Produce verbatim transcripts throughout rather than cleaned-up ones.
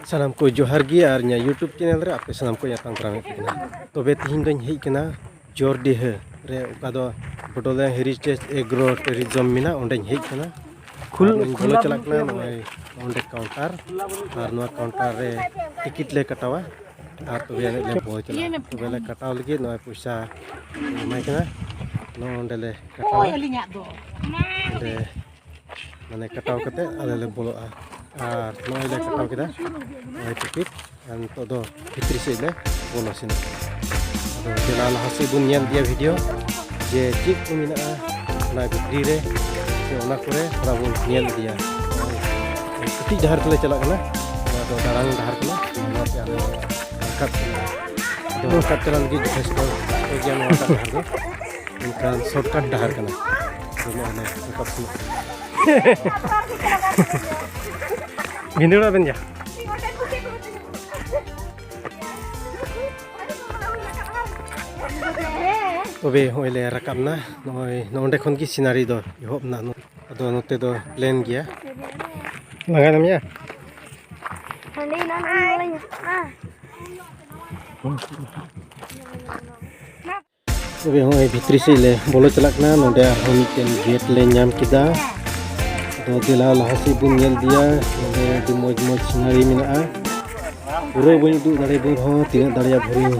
ᱥᱟᱱᱟᱢ ᱠᱚ ᱡᱚᱦᱟᱨ ᱜᱮ, ᱟᱨ ᱤᱧᱟᱹᱜ YouTube channel ᱨᱮ ᱟᱯᱮ ᱥᱟᱱᱟᱢ ᱠᱚ ᱧᱟᱯᱟᱢ ᱫᱟᱨᱟᱢ ᱦᱮᱡ ᱠᱟᱱᱟ᱾ ᱛᱚᱵᱮ ᱛᱤᱦᱤᱧ ᱫᱚᱧ ᱦᱮᱡ ᱠᱟᱱᱟ ᱡᱳᱨᱰᱤᱦᱟᱹ ᱨᱮ, ᱚᱠᱟ ᱫᱚ ᱵᱚᱰᱳᱞᱮᱱᱰ Heritage Agro Tourism ᱢᱮᱱᱟᱜᱼᱟ, ᱚᱸᱰᱮᱧ ᱦᱮᱡ ᱠᱟᱱᱟ᱾ ᱠᱷᱩᱞ- ᱟᱨ ᱱᱚᱜᱼᱚᱭ ᱵᱚᱞᱚ ᱠᱷᱩᱞᱟ ᱪᱟᱞᱟᱜ ᱠᱟᱱᱟ ᱱᱚᱜᱼᱚᱭ ᱚᱸᱰᱮ counter, ᱟᱨ ᱱᱚᱣᱟ counter ᱨᱮ ticket ᱞᱮ ᱠᱟᱴᱟᱣᱟ, ᱟᱨ ᱛᱚᱵᱮ ᱟᱹᱱᱤᱡ ᱞᱮ ᱵᱚᱞᱚ ᱪᱟᱞᱟᱜᱼᱟ᱾ ᱛᱚᱵᱮ ᱞᱮ ᱠᱟᱴᱟᱣ ᱞᱟᱹᱜᱤᱫ ᱱᱚᱜᱼᱚᱭ ᱯᱚᱭᱥᱟ ᱮᱢᱟᱭ ᱠᱟᱱᱟ, ᱱᱚᱜᱼᱚᱭ ᱚᱸᱰᱮ ᱞᱮ ᱠᱟᱴᱟᱣᱟ᱾ ᱚᱸᱰᱮ ᱢᱟᱱᱮ ᱠᱟᱴᱟᱣ ᱠᱟᱛᱮ ᱟᱞᱮ ᱞᱮ ᱵᱚᱞᱚᱜᱼᱟ᱾ ᱟᱨ ᱱᱚᱜᱼᱚᱭ ᱞᱮ ᱠᱟᱴᱟᱣ ᱠᱮᱫᱟ ᱱᱚᱜᱼᱚᱭ ticket, ᱟᱨ ᱱᱤᱛᱚᱜ ᱫᱚ ᱵᱷᱤᱛᱨᱤ ᱥᱮᱫ ᱞᱮ ᱵᱚᱞᱚ ᱥᱮᱱᱚᱜ ᱠᱟᱱᱟ᱾ ᱟᱫᱚ ᱪᱟᱞᱟᱣ ᱞᱟᱦᱟ ᱥᱮᱫ ᱵᱚᱱ ᱧᱮᱞ ᱤᱫᱤᱭᱟ video, ᱡᱮ ᱪᱮᱫ ᱠᱚ ᱢᱮᱱᱟᱜᱼᱟ ᱚᱱᱟ ᱵᱷᱤᱛᱨᱤ ᱨᱮ, ᱥᱮ ᱚᱱᱟ ᱠᱚᱨᱮ ᱛᱷᱚᱲᱟ ᱵᱚᱱ ᱧᱮᱞ ᱤᱫᱤᱭᱟ᱾ ᱱᱚᱜᱼᱚᱭ ᱠᱟᱹᱴᱤᱡ ᱰᱟᱦᱟᱨ ᱛᱮᱞᱮ ᱪᱟᱞᱟᱜ ᱠᱟᱱᱟ, ᱱᱚᱣᱟ ᱫᱚ ᱫᱟᱬᱟᱱ ᱰᱟᱦᱟᱨ ᱠᱟᱱᱟ, ᱱᱚᱣᱟᱛᱮ ᱟᱞᱮ ᱨᱟᱠᱟᱵ ᱠᱟᱱᱟ᱾ ᱟᱫᱚ ᱨᱟᱠᱟᱵ ᱪᱟᱞᱟᱜ ᱞᱟᱹᱜᱤᱫ ᱡᱚᱛᱷᱮᱥᱴᱚ ᱥᱚᱠᱛᱚ ᱜᱮᱭᱟ ᱱᱚᱣᱟᱴᱟᱜ ᱰᱟᱦᱟᱨ ᱫᱚ, ᱢᱮᱱᱠᱷᱟᱱ shortcut ᱰᱟᱦᱟᱨ ᱠᱟᱱᱟ᱾ ᱟᱫᱚ ᱱᱚᱜᱼᱚᱭ ᱞᱮ ᱨᱟᱠᱟᱵ ᱥᱮᱱᱚᱜ ᱠᱟᱱᱟ᱾ ᱵᱷᱤᱸᱫᱟᱹᱲᱚᱜ ᱟᱵᱮᱱ ᱡᱟ᱾ ᱛᱚᱵᱮ ᱦᱚᱸᱜᱼᱚᱭ ᱞᱮ ᱨᱟᱠᱟᱵ ᱱᱟ, ᱱᱚᱜᱼᱚᱭ ᱱᱚᱸᱰᱮ ᱠᱷᱚᱱ ᱜᱮ scenery ᱫᱚ ᱮᱦᱚᱵ ᱱᱟ᱾ ᱟᱫᱚ ᱱᱚᱛᱮ ᱫᱚ plain ᱜᱮᱭᱟ᱾ ᱞᱟᱸᱜᱟ ᱮᱱᱟᱢ ᱭᱟ? ᱦᱟᱸᱰᱮ ᱮᱱᱟᱱ ᱤᱧ ᱧᱮᱞᱮᱧ ᱦᱮᱡ ᱮᱱᱟ᱾ ᱛᱚᱵᱮ ᱦᱚᱸᱜᱼᱚᱭ ᱵᱷᱤᱛᱨᱤ ᱥᱮᱫ ᱞᱮ ᱵᱚᱞᱚ ᱪᱟᱞᱟᱜ ᱠᱟᱱᱟ᱾ ᱱᱚᱸᱰᱮ ᱟᱨᱦᱚᱸ ᱢᱤᱫᱴᱮᱱ gate ᱞᱮ ᱧᱟᱢ ᱠᱮᱫᱟ᱾ ᱟᱫᱚ ᱫᱮᱞᱟ ᱞᱟᱦᱟ ᱥᱮᱫ ᱵᱚᱱ ᱧᱮᱞ ᱤᱫᱤᱭᱟ᱾ ᱱᱚᱸᱰᱮ ᱟᱹᱰᱤ ᱢᱚᱡᱽ ᱢᱚᱡᱽ scenery ᱢᱮᱱᱟᱜᱼᱟ᱾ ᱯᱩᱨᱟᱹ ᱵᱟᱹᱧ ᱩᱫᱩᱜ ᱫᱟᱲᱮᱭᱟᱵᱚᱱ ᱨᱮᱦᱚᱸ, ᱛᱤᱱᱟᱹᱜ ᱫᱟᱲᱮᱭᱟᱜ ᱵᱷᱳᱨᱤᱧ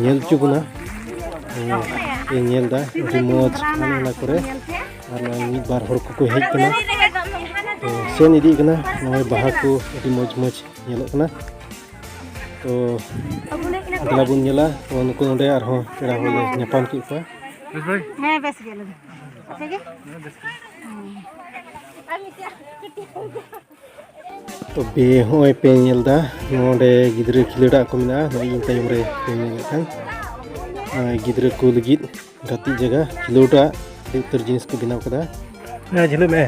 ᱧᱮᱞ ᱦᱚᱪᱚ ᱵᱚᱱᱟ᱾ ᱦᱮᱸ, ᱯᱮ ᱧᱮᱞ ᱮᱫᱟ, ᱟᱹᱰᱤ ᱢᱚᱡᱽ ᱚᱱᱮ ᱚᱱᱟ ᱠᱚᱨᱮ᱾ ᱟᱨ ᱱᱚᱜᱼᱚᱭ ᱢᱤᱫ ᱵᱟᱨ ᱦᱚᱲ ᱠᱚᱠᱚ ᱦᱮᱡ ᱠᱟᱱᱟ᱾ ᱛᱚ, ᱥᱮᱱ ᱤᱫᱤᱜ ᱠᱟᱱᱟ᱾ ᱱᱚᱜᱼᱚᱭ ᱵᱟᱦᱟ ᱠᱚ ᱟᱹᱰᱤ ᱢᱚᱡᱽ ᱢᱚᱡᱽ ᱧᱮᱞᱚᱜ ᱠᱟᱱᱟ᱾ ᱛᱚ, ᱫᱮᱞᱟ ᱵᱚᱱ ᱧᱮᱞᱟ᱾ ᱛᱚ, ᱱᱩᱠᱩ ᱱᱚᱰᱮ ᱟᱨᱦᱚᱸ ᱯᱮᱲᱟ ᱦᱚᱲ ᱞᱮ ᱧᱟᱯᱟᱢ ᱠᱮᱫ ᱠᱚᱣᱟ᱾ ᱦᱮᱸ, ᱵᱮᱥ ᱜᱮ, ᱟᱞᱮ ᱫᱚ᱾ ᱟᱯᱮ ᱜᱮ? ᱛᱚᱵᱮ ᱦᱚᱸᱜᱼᱚᱭ ᱯᱮ ᱧᱮᱞ ᱮᱫᱟ, ᱱᱚᱰᱮ ᱜᱤᱫᱽᱨᱟᱹ ᱠᱷᱮᱞᱳᱰᱟᱜ ᱠᱚ ᱢᱮᱱᱟᱜᱼᱟ᱾ ᱱᱚᱜᱼᱚᱭ ᱤᱧ ᱛᱟᱭᱚᱢ ᱨᱮ ᱯᱮ ᱧᱮᱞᱮᱫ ᱠᱷᱟᱱ, ᱟᱨ ᱜᱤᱫᱽᱨᱟᱹ ᱠᱚ ᱞᱟᱹᱜᱤᱫ ᱜᱟᱛᱮᱜ ᱡᱟᱭᱜᱟ, ᱠᱷᱮᱞᱳᱰᱟᱜ ᱟᱹᱰᱤ ᱩᱛᱟᱹᱨ ᱡᱤᱱᱤᱥ ᱠᱚ ᱵᱮᱱᱟᱣ ᱠᱟᱫᱟ᱾ ᱦᱮᱸ, ᱡᱷᱟᱹᱞᱟᱹᱜ ᱢᱮ᱾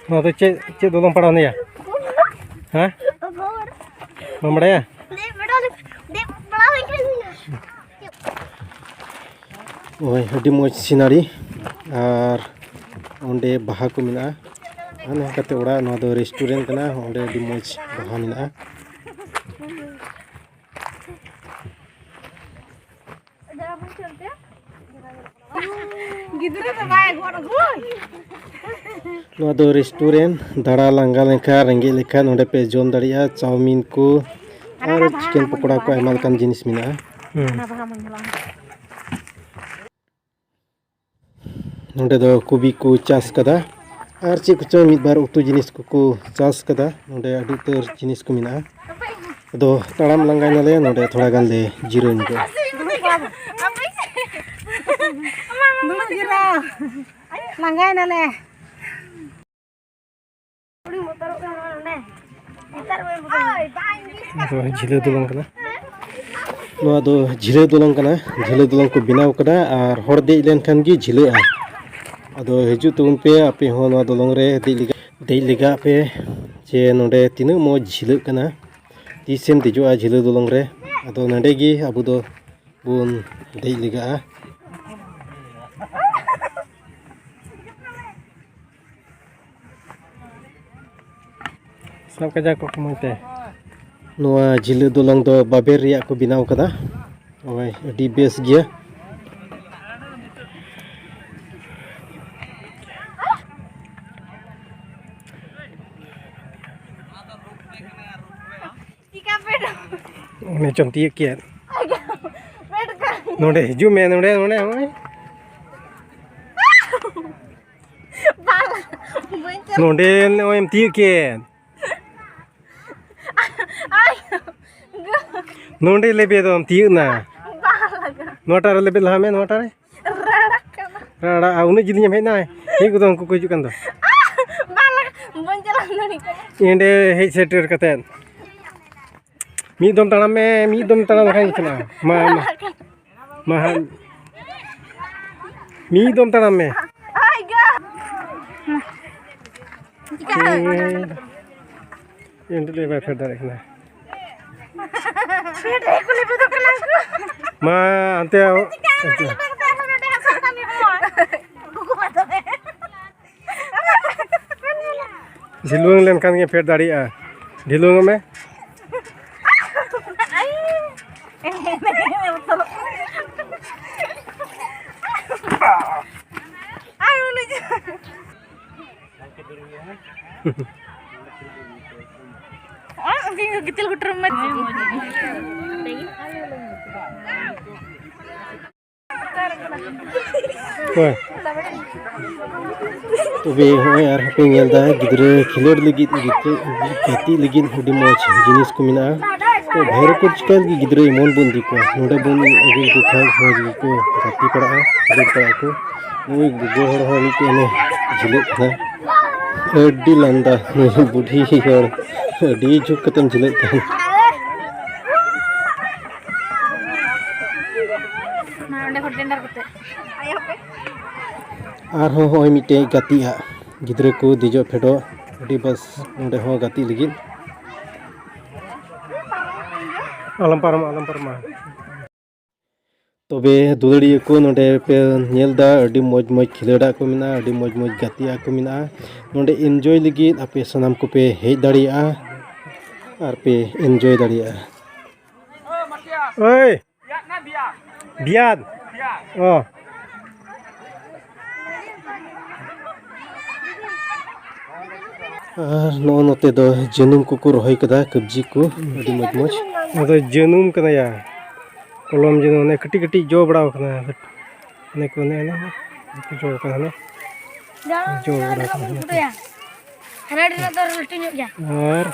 ᱱᱚᱣᱟ ᱫᱚ ᱪᱮᱫ, ᱪᱮᱫ ᱫᱚᱞᱚᱝ ᱯᱟᱲᱟᱣ ᱱᱮᱭᱟ? ᱦᱮᱸ? ᱵᱟᱢ ᱵᱟᱲᱟᱭᱟ? ᱫᱮᱡ ᱵᱟᱲᱟ ᱞᱮ-, ᱫᱮᱡ ᱵᱟᱲᱟ ᱦᱩᱭ ᱠᱟᱱ ᱜᱮᱭᱟ᱾ ᱳᱭ, ᱟᱹᱰᱤ ᱢᱚᱡᱽ ᱥᱤᱱᱟᱨᱤ᱾ ᱟᱨ ᱚᱸᱰᱮ ᱵᱟᱦᱟ ᱠᱚ ᱢᱮᱱᱟᱜᱼᱟ᱾ ᱟᱨ ᱱᱚᱝᱠᱟᱛᱮ ᱚᱲᱟᱜ, ᱱᱚᱣᱟ ᱫᱚ ᱨᱮᱥᱴᱩᱨᱮᱱᱴ ᱠᱟᱱᱟ᱾ ᱚᱸᱰᱮ ᱟᱹᱰᱤ ᱢᱚᱡᱽ ᱵᱟᱦᱟ ᱢᱮᱱᱟᱜᱼᱟ᱾ ᱜᱤᱫᱽᱨᱟᱹ ᱫᱚ ᱵᱟᱭ ᱜᱚᱫ ᱟᱹᱜᱩᱭ᱾ ᱱᱚᱣᱟ ᱫᱚ ᱨᱮᱥᱴᱩᱨᱮᱱᱴ᱾ ᱫᱟᱬᱟ ᱞᱟᱸᱜᱟ ᱞᱮᱱᱠᱷᱟᱱ, ᱨᱮᱸᱜᱮᱡ ᱞᱮᱠᱷᱟᱱ, ᱱᱚᱸᱰᱮ ᱯᱮ ᱡᱚᱢ ᱫᱟᱲᱮᱭᱟᱜᱼᱟ᱾ ᱪᱟᱣᱢᱤᱱ ᱠᱚ ᱟᱨ ᱪᱤᱠᱮᱱ ᱯᱚᱠᱚᱲᱟ ᱠᱚ, ᱟᱭᱢᱟ ᱞᱮᱠᱟᱱ ᱡᱤᱱᱤᱥ ᱢᱮᱱᱟᱜᱼᱟ᱾ ᱦᱩᱸ᱾ ᱱᱚᱸᱰᱮ ᱫᱚ ᱠᱚᱵᱤ ᱠᱚ ᱪᱟᱥ ᱠᱟᱫᱟ ᱟᱨ ᱪᱮᱫ ᱠᱚᱪᱚᱝ ᱢᱤᱫ ᱵᱟᱨ ᱩᱛᱩ ᱡᱤᱱᱤᱥ ᱠᱚᱠᱚ ᱪᱟᱥ ᱠᱟᱫᱟ᱾ ᱱᱚᱸᱰᱮ ᱟᱹᱰᱤ ᱩᱛᱟᱹᱨ ᱡᱤᱱᱤᱥ ᱠᱚ ᱢᱮᱱᱟᱜᱼᱟ᱾ ᱟᱫᱚ ᱛᱟᱲᱟᱢ ᱞᱟᱸᱜᱟᱭ ᱱᱟᱞᱮ, ᱱᱚᱸᱰᱮ ᱛᱷᱚᱲᱟ ᱜᱟᱱ ᱞᱮ ᱡᱤᱨᱟᱹᱣ ᱧᱚᱜᱚᱜᱼᱟ᱾ ᱫᱩᱲᱩᱵ ᱡᱤᱨᱟᱹᱣ᱾ ᱞᱟᱸᱜᱟᱭ ᱱᱟᱞᱮ᱾ ᱟᱫᱚ ᱡᱷᱤᱞᱟᱹ ᱫᱚᱞᱟᱝ ᱠᱟᱱᱟ᱾ ᱱᱚᱣᱟ ᱫᱚ ᱡᱷᱤᱞᱟᱹ ᱫᱚᱞᱟᱝ ᱠᱟᱱᱟ᱾ ᱡᱷᱤᱞᱟᱹ ᱫᱚᱞᱟᱝ ᱠᱚ ᱵᱮᱱᱟᱣ ᱠᱟᱫᱟ ᱟᱨ ᱦᱚᱲ ᱫᱮᱡ ᱞᱮᱱᱠᱷᱟᱱ ᱜᱮ ᱡᱷᱤᱞᱟᱹᱜᱼᱟ᱾ ᱟᱫᱚ ᱦᱤᱡᱩᱜ ᱛᱟᱵᱚᱱ ᱯᱮ ᱟᱯᱮ ᱦᱚᱸ ᱱᱚᱣᱟ ᱫᱚᱞᱚᱝ ᱨᱮ ᱫᱮᱡ ᱞᱮᱜᱟ, ᱫᱮᱡ ᱞᱮᱜᱟᱜ ᱯᱮ, ᱡᱮ ᱱᱚᱸᱰᱮ ᱛᱤᱱᱟᱹᱜ ᱢᱚᱡᱽ ᱡᱷᱤᱞᱟᱹᱜ ᱠᱟᱱᱟ᱾ ᱛᱤᱥᱮᱢ ᱫᱮᱡᱚᱜᱼᱟ ᱡᱷᱤᱞᱟᱹ ᱫᱚᱞᱚᱝ ᱨᱮ? ᱟᱫᱚ ᱱᱚᱸᱰᱮ ᱜᱮ ᱟᱵᱚ ᱫᱚ ᱵᱚᱱ ᱫᱮᱡ ᱞᱮᱜᱟᱜᱼᱟ᱾ ᱥᱟᱵ ᱠᱟᱡᱟᱠ ᱠᱚ ᱢᱚᱡᱽ ᱛᱮ᱾ ᱱᱚᱣᱟ ᱡᱷᱤᱞᱟᱹ ᱫᱚᱞᱟᱝ ᱫᱚ ᱵᱟᱵᱮᱨ ᱨᱮᱭᱟᱜ ᱠᱚ ᱵᱮᱱᱟᱣ ᱠᱟᱫᱟ᱾ ᱱᱚᱜᱼᱚᱭ, ᱟᱹᱰᱤ ᱵᱮᱥ ᱜᱮᱭᱟ᱾ ᱪᱤᱠᱟ ᱯᱮ ᱩᱱᱤ ᱪᱚᱢ ᱛᱤᱭᱳᱜ ᱠᱮᱫ᱾ ᱯᱮᱴ ᱠᱟᱹᱧ᱾ ᱱᱚᱰᱮ ᱦᱤᱡᱩᱜ ᱢᱮ, ᱱᱚᱰᱮ, ᱱᱚᱰᱮ, ᱱᱚᱜᱼᱚᱭ᱾ ᱵᱟᱝ, ᱵᱟᱹᱧ ᱪᱟᱞᱟᱜ᱾ ᱱᱚᱰᱮ ᱱᱚᱜᱼᱚᱭ ᱮᱢ ᱛᱤᱭᱳᱜ ᱠᱮᱫ᱾ ᱟᱭ, ᱜᱚ᱾ ᱱᱚᱰᱮ ᱞᱮᱵᱮᱫᱚᱜ ᱮᱢ ᱛᱤᱭᱳᱜ ᱱᱟ᱾ ᱵᱟᱝ ᱞᱟᱜᱟᱜ᱾ ᱱᱚᱣᱟᱴᱟᱜ ᱨᱮ ᱞᱮᱵᱮᱫ ᱞᱟᱦᱟ ᱢᱮ, ᱱᱚᱣᱟᱴᱟᱜ ᱨᱮ᱾ ᱨᱟᱲᱟᱜ ᱠᱟᱱᱟ᱾ ᱨᱟᱲᱟᱜ, ᱟᱨ ᱩᱱᱟᱹᱜ ᱡᱤᱞᱤᱧ ᱮᱢ ᱦᱮᱡ ᱱᱟ, ᱦᱮᱡ ᱜᱚᱫᱚᱜ ᱩᱱᱠᱩ ᱠᱚ ᱦᱤᱡᱩᱜ ᱠᱟᱱ ᱫᱚ᱾ ᱵᱟᱝ ᱞᱟᱜᱟᱜ, ᱵᱟᱹᱧ ᱪᱟᱞᱟᱣ ᱫᱟᱲᱮᱭᱟᱜ ᱠᱟᱱᱟ᱾ ᱮᱸᱰᱮ ᱦᱮᱡ ᱥᱮᱴᱮᱨ ᱠᱟᱛᱮᱫ᱾ ᱢᱤᱫ ᱫᱚᱢ ᱛᱟᱲᱟᱢ ᱢᱮ, ᱢᱤᱫ ᱫᱚᱢ ᱛᱟᱲᱟᱢ ᱞᱮᱠᱷᱟᱱ ᱜᱮ ᱪᱟᱞᱟᱜᱼᱟ᱾ ᱢᱟ, ᱢᱟ᱾ ᱢᱟ ᱦᱟᱸᱜ᱾ ᱢᱤᱫ ᱫᱚᱢ ᱛᱟᱲᱟᱢ ᱢᱮ᱾ ᱟᱭ ᱜᱟ᱾ ᱪᱤᱠᱟ? ᱮᱸᱰᱮ ᱵᱟᱭ ᱯᱷᱮᱰ ᱫᱟᱲᱮᱭᱟᱜ ᱠᱟᱱᱟ᱾ ᱯᱷᱮᱰ ᱨᱮ ᱠᱩᱞᱤ ᱵᱩᱫᱷᱩ ᱠᱟᱱᱟ ᱠᱚ᱾ ᱢᱟ, ᱦᱟᱱᱛᱮ᱾ ᱪᱤᱠᱟ? ᱡᱷᱤᱞᱣᱟᱹᱝ ᱞᱮᱱᱠᱷᱟᱱ ᱜᱮ ᱯᱷᱮᱰ ᱫᱟᱲᱮᱭᱟᱜᱼᱟ᱾ ᱰᱷᱤᱞᱣᱟᱹᱝ ᱢᱮ᱾ ᱟᱨ ᱩᱱᱤ ᱡᱟ-, ᱟᱨ ᱩᱱᱠᱤᱱ ᱠᱚ ᱜᱤᱛᱤᱞ ᱠᱩᱴᱩᱨ ᱢᱟ᱾ ᱦᱳᱭ᱾ ᱛᱚᱵᱮ ᱦᱚᱸᱜᱼᱚᱭ ᱟᱨᱦᱚᱸ ᱯᱮ ᱧᱮᱞ ᱮᱫᱟ, ᱜᱤᱫᱽᱨᱟᱹ ᱠᱷᱮᱞᱳᱰ ᱞᱟᱹᱜᱤᱫ, ᱜᱟᱛᱮᱜ, ᱜᱟᱛᱮᱜ ᱞᱟᱹᱜᱤᱫ ᱟᱹᱰᱤ ᱢᱚᱡᱽ ᱡᱤᱱᱤᱥ ᱠᱚ ᱢᱮᱱᱟᱜᱼᱟ᱾ ᱛᱚ ᱵᱷᱟᱭᱨᱚ ᱠᱚ ᱪᱤᱠᱟᱹ ᱞᱟᱹᱜᱤᱫ ᱜᱤᱫᱽᱨᱟᱹ ᱮᱢᱚᱱ ᱵᱚᱱ ᱤᱫᱤ ᱠᱚᱣᱟ, ᱱᱚᱰᱮ ᱵᱚᱱ ᱟᱹᱜᱩ ᱞᱮᱠᱚ ᱠᱷᱟᱱ ᱢᱚᱡᱽ ᱜᱮᱠᱚ ᱜᱟᱛᱮ ᱯᱟᱲᱟᱜᱼᱟ, ᱠᱷᱮᱞᱳᱰ ᱯᱟᱲᱟᱜ ᱟᱠᱚ᱾ ᱱᱩᱭ ᱜᱚᱜᱚ ᱦᱚᱲ ᱦᱚᱸ ᱢᱤᱫᱴᱮᱱ ᱮ ᱡᱷᱤᱞᱟᱹᱜ ᱠᱟᱱᱟ, ᱟᱹᱰᱤ ᱞᱟᱸᱫᱟ᱾ ᱱᱩᱭ ᱵᱩᱰᱷᱤ ᱦᱚᱲ ᱟᱹᱰᱤ ᱡᱷᱩᱠ ᱠᱟᱛᱮᱢ ᱡᱷᱤᱞᱟᱹᱜ ᱠᱟᱱ᱾ ᱢᱟ ᱚᱸᱰᱮ ᱠᱷᱚᱱ ᱴᱮᱱᱰᱟᱨ ᱠᱟᱛᱮ᱾ ᱟᱨᱦᱚᱸ ᱦᱚᱸᱜᱼᱚᱭ ᱢᱤᱫᱴᱮᱡ ᱜᱟᱛᱮᱜ ᱟᱜ, ᱜᱤᱫᱽᱨᱟᱹ ᱠᱚ ᱫᱮᱡᱚᱜ ᱯᱷᱮᱰᱚᱜ, ᱟᱹᱰᱤ ᱵᱮᱥ ᱱᱚᱸᱰᱮ ᱦᱚᱸ ᱜᱟᱛᱮᱜ ᱞᱟᱹᱜᱤᱫ᱾ ᱟᱞᱚᱢ ᱯᱟᱨᱚᱢᱟ, ᱟᱞᱚᱢ ᱯᱟᱨᱚᱢᱟ᱾ ᱛᱚᱵᱮ ᱫᱩᱞᱟᱹᱲᱤᱭᱟᱹ ᱠᱚ, ᱱᱚᱸᱰᱮ ᱯᱮ ᱧᱮᱞ ᱮᱫᱟ, ᱟᱹᱰᱤ ᱢᱚᱡᱽ ᱢᱚᱡᱽ ᱠᱷᱮᱞᱳᱰᱟᱜ ᱠᱚ ᱢᱮᱱᱟᱜᱼᱟ, ᱟᱹᱰᱤ ᱢᱚᱡᱽ ᱢᱚᱡᱽ ᱜᱟᱛᱮᱜ ᱟᱜ ᱠᱚ ᱢᱮᱱᱟᱜᱼᱟ᱾ ᱱᱚᱸᱰᱮ enjoy ᱞᱟᱹᱜᱤᱫ ᱟᱯᱮ ᱥᱟᱱᱟᱢ ᱠᱚᱯᱮ ᱦᱮᱡ ᱫᱟᱲᱮᱭᱟᱜᱼᱟ ᱟᱨ ᱯᱮ enjoy ᱫᱟᱲᱮᱭᱟᱜᱼᱟ᱾ ᱳᱭ! ᱵᱤᱭᱟᱫ᱾ ᱚ᱾ ᱟᱨ ᱱᱚᱜᱼᱚ ᱱᱚᱛᱮ ᱫᱚ ᱡᱟᱹᱱᱩᱢ ᱠᱚᱠᱚ ᱨᱚᱦᱚᱭ ᱠᱟᱫᱟ, ᱠᱟᱵᱽᱡᱤ ᱠᱚ, ᱟᱹᱰᱤ ᱢᱚᱡᱽ ᱢᱚᱡᱽ᱾ ᱚᱱᱟ ᱫᱚ ᱡᱟᱹᱱᱩᱢ ᱠᱟᱱᱟ ᱭᱟ, ᱠᱚᱞᱚᱢ ᱡᱟᱹᱱᱩᱢ, ᱚᱱᱮ ᱠᱟᱹᱴᱤᱡ ᱠᱟᱹᱴᱤᱡ ᱡᱚ ᱵᱟᱲᱟᱣ ᱠᱟᱱᱟ᱾ ᱚᱱᱮ ᱠᱚ, ᱚᱱᱮ, ᱚᱱᱮ, ᱚᱱᱮ ᱠᱚ ᱡᱚ ᱠᱟᱱᱟ, ᱚᱱᱮ᱾ ᱡᱚ ᱵᱟᱲᱟ ᱠᱟᱱᱟ᱾ ᱦᱟᱱᱟ ᱟᱹᱰᱤ ᱫᱚ ᱞᱟᱹᱴᱩ ᱧᱚᱜ ᱜᱮᱭᱟ᱾ ᱟᱨ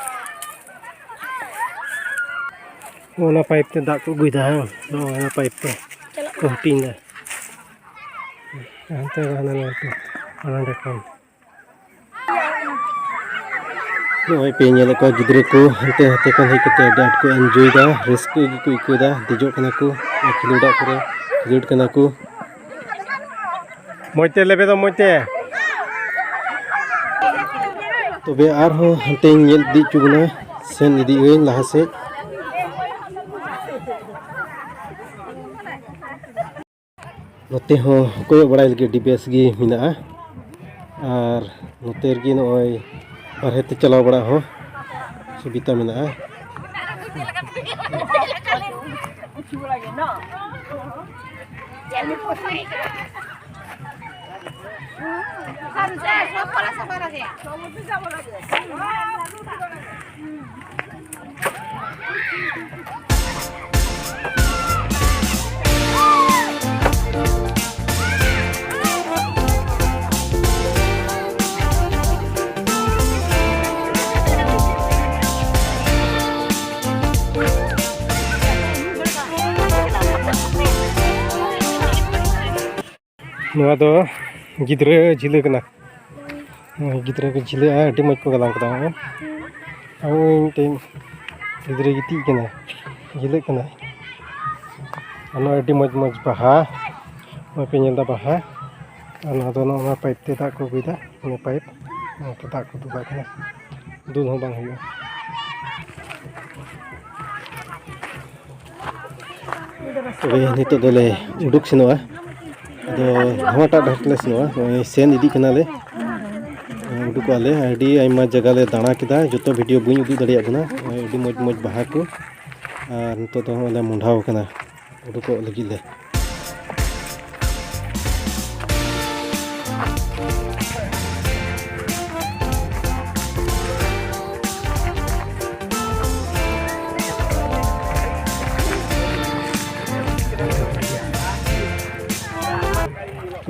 ᱚᱱᱟ ᱯᱟᱭᱤᱯ ᱛᱮ ᱫᱟᱜ ᱠᱚ ᱟᱹᱜᱩᱭᱮᱫᱟ, ᱦᱮᱸ? ᱱᱚᱜᱼᱚᱭ ᱚᱱᱟ ᱯᱟᱭᱤᱯ ᱛᱮ ᱠᱚ ᱦᱟᱹᱴᱤᱧ ᱮᱫᱟ᱾ ᱦᱟᱱᱛᱮ ᱦᱟᱱᱟ ᱞᱟᱹᱴᱩ, ᱦᱟᱱᱟ ᱱᱚᱸᱰᱮ ᱠᱷᱚᱱ᱾ ᱱᱚᱜᱼᱚᱭ ᱯᱮ ᱧᱮᱞᱮᱫ ᱠᱚᱣᱟ ᱜᱤᱫᱽᱨᱟᱹ ᱠᱚ ᱦᱟᱱᱛᱮ ᱱᱟᱛᱮ ᱠᱷᱚᱱ ᱦᱮᱡ ᱠᱟᱛᱮ ᱟᱹᱰᱤ ᱟᱸᱴ ᱠᱚ enjoy ᱫᱟ, ᱨᱟᱹᱥᱠᱟᱹ ᱜᱮᱠᱚ ᱟᱹᱭᱠᱟᱹᱣ ᱫᱟ, ᱫᱮᱡᱚᱜ ᱠᱟᱱᱟ ᱠᱚ, ᱠᱷᱮᱞᱳᱰᱟᱜ ᱠᱚᱨᱮ ᱠᱷᱮᱞᱳᱰ ᱠᱟᱱᱟ ᱠᱚ᱾ ᱢᱚᱡᱽ ᱛᱮ ᱞᱮᱵᱮᱫᱚᱜ, ᱢᱚᱡᱽ ᱛᱮ᱾ ᱛᱚᱵᱮ ᱟᱨᱦᱚᱸ ᱦᱟᱱᱛᱮᱧ ᱧᱮᱞ ᱤᱫᱤ ᱦᱚᱪᱚ ᱵᱚᱱᱟ, ᱥᱮᱱ ᱤᱫᱤᱜ ᱟᱹᱧ ᱞᱟᱦᱟ ᱥᱮᱫ᱾ ᱱᱚᱛᱮ ᱦᱚᱸ ᱠᱚᱭᱚᱜ ᱵᱟᱲᱟᱭ ᱞᱟᱹᱜᱤᱫ ᱟᱹᱰᱤ ᱵᱮᱥ ᱜᱮ ᱢᱮᱱᱟᱜᱼᱟ᱾ ᱟᱨ ᱱᱚᱛᱮ ᱨᱮᱜᱮ ᱱᱚᱜᱼᱚᱭ ᱵᱟᱨᱦᱮ ᱛᱮ ᱪᱟᱞᱟᱣ ᱵᱟᱲᱟᱜ ᱦᱚᱸ ᱥᱩᱵᱤᱫᱷᱟ ᱢᱮᱱᱟᱜᱼᱟ᱾ ᱱᱚᱣᱟ ᱫᱚ ᱜᱤᱫᱽᱨᱟᱹ ᱡᱷᱤᱞᱟᱹ ᱠᱟᱱᱟ᱾ ᱱᱚᱜᱼᱚᱭ ᱜᱤᱫᱽᱨᱟᱹ ᱠᱚ ᱡᱷᱤᱞᱟᱹᱜᱼᱟ, ᱟᱹᱰᱤ ᱢᱚᱡᱽ ᱠᱚ ᱜᱟᱞᱟᱝ ᱠᱟᱫᱟ᱾ ᱱᱚᱜᱼᱚᱭ, ᱱᱚᱜᱼᱚᱭ ᱢᱤᱫᱴᱮᱱ ᱜᱤᱫᱽᱨᱟᱹ ᱜᱤᱛᱤᱡ ᱠᱟᱱᱟᱭ, ᱡᱷᱤᱞᱟᱹᱜ ᱠᱟᱱᱟᱭ᱾ ᱟᱨ ᱱᱚᱜᱼᱚᱭ ᱟᱹᱰᱤ ᱢᱚᱡᱽ ᱢᱚᱡᱽ ᱵᱟᱦᱟ, ᱱᱚᱜᱼᱚᱭ ᱯᱮ ᱧᱮᱞ ᱮᱫᱟ ᱵᱟᱦᱟ᱾ ᱟᱨ ᱱᱚᱣᱟ ᱫᱚ ᱱᱚᱜᱼᱚ ᱱᱚᱣᱟ ᱯᱟᱭᱤᱯ ᱛᱮ ᱫᱟᱜ ᱠᱚ ᱟᱹᱜᱩᱭᱮᱫᱟ, ᱚᱱᱟ ᱯᱟᱭᱤᱯ, ᱚᱱᱟᱛᱮ ᱫᱟᱜ ᱠᱚ ᱫᱩᱞᱟᱜ ᱠᱟᱱᱟ, ᱫᱩᱞ ᱦᱚᱸ ᱵᱟᱝ ᱦᱩᱭᱩᱜᱼᱟ᱾ ᱛᱚᱵᱮ ᱱᱤᱛᱚᱜ ᱫᱚᱞᱮ ᱩᱰᱩᱠ ᱥᱮᱱᱚᱜᱼᱟ᱾ ᱟᱫᱚ ᱱᱚᱣᱟᱴᱟᱜ ᱰᱟᱦᱟᱨ ᱛᱮᱞᱮ ᱥᱮᱱᱚᱜᱼᱟ᱾ ᱱᱚᱜᱼᱚᱭ ᱥᱮᱱ ᱤᱫᱤᱜ ᱠᱟᱱᱟᱞᱮ, ᱩᱰᱩᱠᱚᱜ ᱟᱞᱮ᱾ ᱟᱹᱰᱤ ᱟᱭᱢᱟ ᱡᱟᱭᱜᱟ ᱞᱮ ᱫᱟᱬᱟ ᱠᱮᱫᱟ, ᱡᱚᱛᱚ ᱵᱷᱤᱰᱤᱭᱳ ᱵᱟᱹᱧ ᱩᱫᱩᱜ ᱫᱟᱲᱮᱭᱟᱜ ᱠᱟᱱᱟ᱾ ᱱᱚᱜᱼᱚᱭ ᱟᱹᱰᱤ ᱢᱚᱡᱽ ᱢᱚᱡᱽ ᱵᱟᱦᱟ ᱠᱚ, ᱟᱨ ᱱᱤᱛᱚᱜ ᱫᱚ ᱱᱚᱜᱼᱚᱭ ᱞᱮ ᱢᱚᱦᱰᱟᱣ ᱠᱟᱱᱟ ᱩᱰᱩᱠᱚᱜ ᱞᱟᱹᱜᱤᱫ ᱞᱮ᱾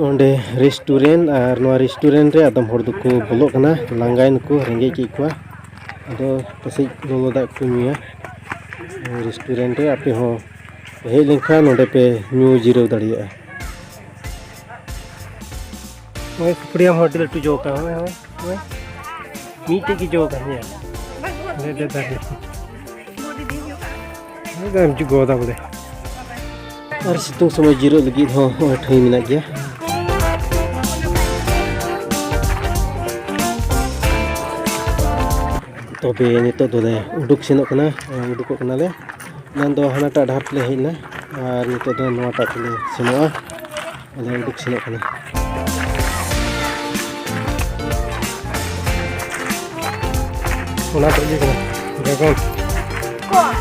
ᱚᱸᱰᱮ ᱨᱮᱥᱴᱩᱨᱮᱱᱴ, ᱟᱨ ᱱᱚᱣᱟ ᱨᱮᱥᱴᱩᱨᱮᱱᱴ ᱨᱮ ᱟᱫᱚᱢ ᱦᱚᱲ ᱫᱚᱠᱚ ᱵᱚᱞᱚᱜ ᱠᱟᱱᱟ, ᱞᱟᱸᱜᱟᱭᱮᱱᱟᱠᱚ, ᱨᱮᱸᱜᱮᱡ ᱠᱮᱫ ᱠᱚᱣᱟ᱾ ᱟᱫᱚ ᱯᱟᱥᱮᱡ ᱞᱚᱞᱚ ᱫᱟᱜ ᱠᱚ ᱧᱩᱭᱟ᱾ ᱨᱮᱥᱴᱩᱨᱮᱱᱴ ᱨᱮ ᱟᱯᱮ ᱦᱚᱸ ᱯᱮ ᱦᱮᱡ ᱞᱮᱱᱠᱷᱟᱱ ᱱᱚᱰᱮ ᱯᱮ ᱧᱩ ᱡᱤᱨᱟᱹᱣ ᱫᱟᱲᱮᱭᱟᱜᱼᱟ᱾ ᱱᱚᱜᱼᱚᱭ ᱥᱩᱯᱲᱤᱭᱟᱢ ᱦᱚᱸ ᱟᱹᱰᱤ ᱞᱟᱹᱴᱩ ᱡᱚ ᱠᱟᱱᱟ᱾ ᱱᱚᱜᱼᱚᱭ, ᱱᱚᱜᱼᱚᱭ, ᱱᱚᱜᱼᱚᱭ᱾ ᱢᱤᱫᱴᱮᱡ ᱜᱮ ᱡᱚ ᱠᱟᱱ ᱜᱮᱭᱟ᱾ ᱟᱹᱰᱤ ᱰᱷᱮᱨ ᱫᱟᱨᱮ᱾ ᱱᱚᱜᱼᱚᱭ ᱫᱚ ᱮᱢ ᱡᱩᱜᱚ ᱫᱟ ᱵᱚᱞᱮ᱾ ᱟᱨ ᱥᱤᱛᱩᱝ ᱥᱚᱢᱚᱭ ᱡᱤᱨᱟᱹᱜ ᱞᱟᱹᱜᱤᱫ ᱦᱚᱸ ᱱᱚᱜᱼᱚᱭ ᱴᱷᱟᱹᱭ ᱢᱮᱱᱟᱜ ᱜᱮᱭᱟ᱾ ᱛᱚᱵᱮ ᱱᱤᱛᱚᱜ ᱫᱚᱞᱮ ᱩᱰᱩᱠ ᱥᱮᱱᱚᱜ ᱠᱟᱱᱟ, ᱩᱰᱩᱠᱚᱜ ᱠᱟᱱᱟᱞᱮ᱾ ᱮᱱᱟᱱ ᱫᱚ ᱦᱟᱱᱟᱴᱟᱜ ᱰᱟᱦᱟᱨ ᱛᱮᱞᱮ ᱦᱮᱡ ᱮᱱᱟ, ᱟᱨ ᱱᱤᱛᱚᱜ ᱫᱚ ᱱᱚᱣᱟᱴᱟᱜ ᱛᱮᱞᱮ ᱥᱮᱱᱚᱜᱼᱟ᱾ ᱟᱞᱮ ᱩᱰᱩᱠ ᱥᱮᱱᱚᱜ ᱠᱟᱱᱟ᱾ ᱚᱱᱟ ᱫᱚ ᱤᱭᱟᱹ ᱠᱟᱱᱟ, ᱰᱨᱟᱜᱚᱱ᱾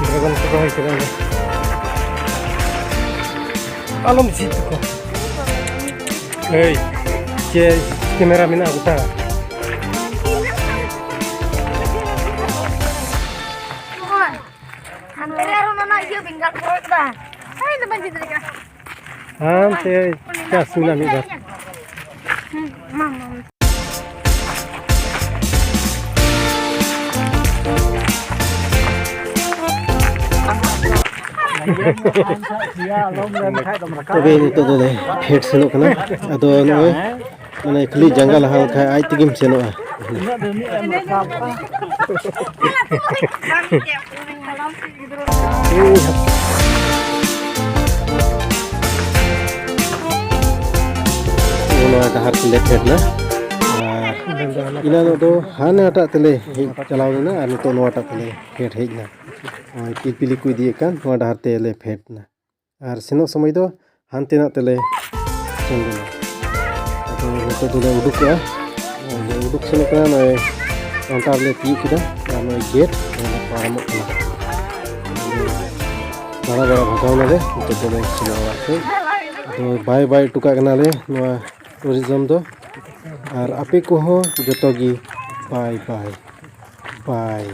ᱰᱨᱟᱜᱚᱱ ᱠᱚ ᱨᱚᱦᱚᱭ ᱠᱟᱫᱟ ᱚᱸᱰᱮ᱾ ᱟᱞᱚᱢ ᱡᱷᱤᱡ ᱛᱟᱠᱚ᱾ ᱮᱭ, ᱪᱮ ᱠᱮᱢᱮᱨᱟ ᱢᱮᱱᱟᱜᱼᱟ ᱜᱚᱴᱟ᱾ ᱦᱟᱱᱛᱮ ᱨᱮ ᱟᱨᱦᱚᱸ ᱚᱱᱟ ᱤᱭᱟᱹ ᱵᱮᱸᱜᱟᱲ ᱠᱚ ᱨᱚᱦᱚᱭ ᱠᱟᱫᱟ᱾ ᱟᱭ ᱫᱚ ᱵᱟᱹᱧ ᱤᱫᱤ ᱫᱟᱲᱮᱭᱟᱜ ᱠᱟᱱᱟ᱾ ᱦᱟᱱᱛᱮ ᱪᱟᱥ ᱢᱮᱱᱟᱜ ᱢᱤᱫ ᱵᱟᱨ᱾ ᱦᱩᱸ, ᱢᱟ, ᱢᱟ, ᱢᱟ᱾ ᱛᱚᱵᱮ ᱱᱤᱛᱚᱜ ᱫᱚᱞᱮ ᱯᱷᱮᱰ ᱥᱮᱱᱚᱜ ᱠᱟᱱᱟ᱾ ᱟᱫᱚ ᱱᱚᱜᱼᱚᱭ ᱢᱟᱱᱮ ᱠᱷᱟᱹᱞᱤ ᱡᱟᱸᱜᱟ ᱞᱟᱦᱟ ᱞᱮᱠᱷᱟᱡ ᱟᱡ ᱛᱮᱜᱮᱢ ᱥᱮᱱᱚᱜᱼᱟ᱾ ᱱᱚᱣᱟ ᱰᱟᱦᱟᱨ ᱛᱮᱞᱮ ᱯᱷᱮᱰ ᱮᱱᱟ᱾ ᱟᱨ ᱮᱱᱟᱱᱚᱜ ᱫᱚ ᱦᱟᱱᱟᱴᱟᱜ ᱛᱮᱞᱮ ᱦᱮᱡ ᱪᱟᱞᱟᱣ ᱞᱮᱱᱟ ᱟᱨ ᱱᱤᱛᱚᱜ ᱱᱚᱣᱟᱴᱟᱜ ᱛᱮᱞᱮ ᱯᱷᱮᱰ ᱦᱮᱡ ᱮᱱᱟ᱾ ᱱᱚᱜᱼᱚᱭ ᱯᱤᱞᱯᱤᱞᱤ ᱠᱚ ᱤᱫᱤᱭᱮᱫ ᱠᱟᱱ ᱱᱚᱣᱟ ᱰᱟᱦᱟᱨ ᱛᱮᱞᱮ ᱯᱷᱮᱰ ᱮᱱᱟ᱾ ᱟᱨ ᱥᱮᱱᱚᱜ ᱥᱚᱢᱚᱭ ᱫᱚ ᱦᱟᱱᱛᱮ ᱱᱟᱜ ᱛᱮᱞᱮ ᱥᱮᱱ ᱞᱮᱱᱟ᱾ ᱟᱫᱚ ᱱᱤᱛᱚᱜ ᱫᱚᱞᱮ ᱩᱰᱩᱠᱚᱜᱼᱟ᱾ ᱟᱫᱚ ᱩᱰᱩᱠ ᱥᱮᱱᱚᱜ ᱠᱟᱱᱟ, ᱱᱚᱜᱼᱚᱭ ᱠᱟᱣᱩᱱᱴᱟᱨ ᱞᱮ ᱛᱤᱭᱳᱜ ᱠᱮᱫᱟ ᱟᱨ ᱱᱚᱜᱼᱚᱭ ᱜᱮᱴ ᱨᱮᱞᱮ ᱯᱟᱨᱚᱢᱚᱜ ᱠᱟᱱᱟ᱾ ᱫᱟᱬᱟ ᱵᱟᱲᱟ ᱵᱷᱟᱜᱟᱣ ᱱᱟᱞᱮ, ᱱᱤᱛᱚᱜ ᱫᱚᱞᱮ ᱥᱮᱱᱚᱜᱼᱟ ᱚᱲᱟᱜ ᱥᱮᱫ᱾ ᱟᱫᱚ ᱵᱟᱭ ᱵᱟᱭ ᱦᱚᱴᱚ ᱠᱟᱜ ᱠᱟᱱᱟᱞᱮ ᱱᱚᱣᱟ ᱴᱩᱨᱤᱡᱚᱢ ᱫᱚ, ᱟᱨ ᱟᱯᱮ ᱠᱚᱦᱚᱸ ᱡᱚᱛᱚ ᱜᱮ ᱵᱟᱭ ᱵᱟᱭ ᱵᱟᱭ᱾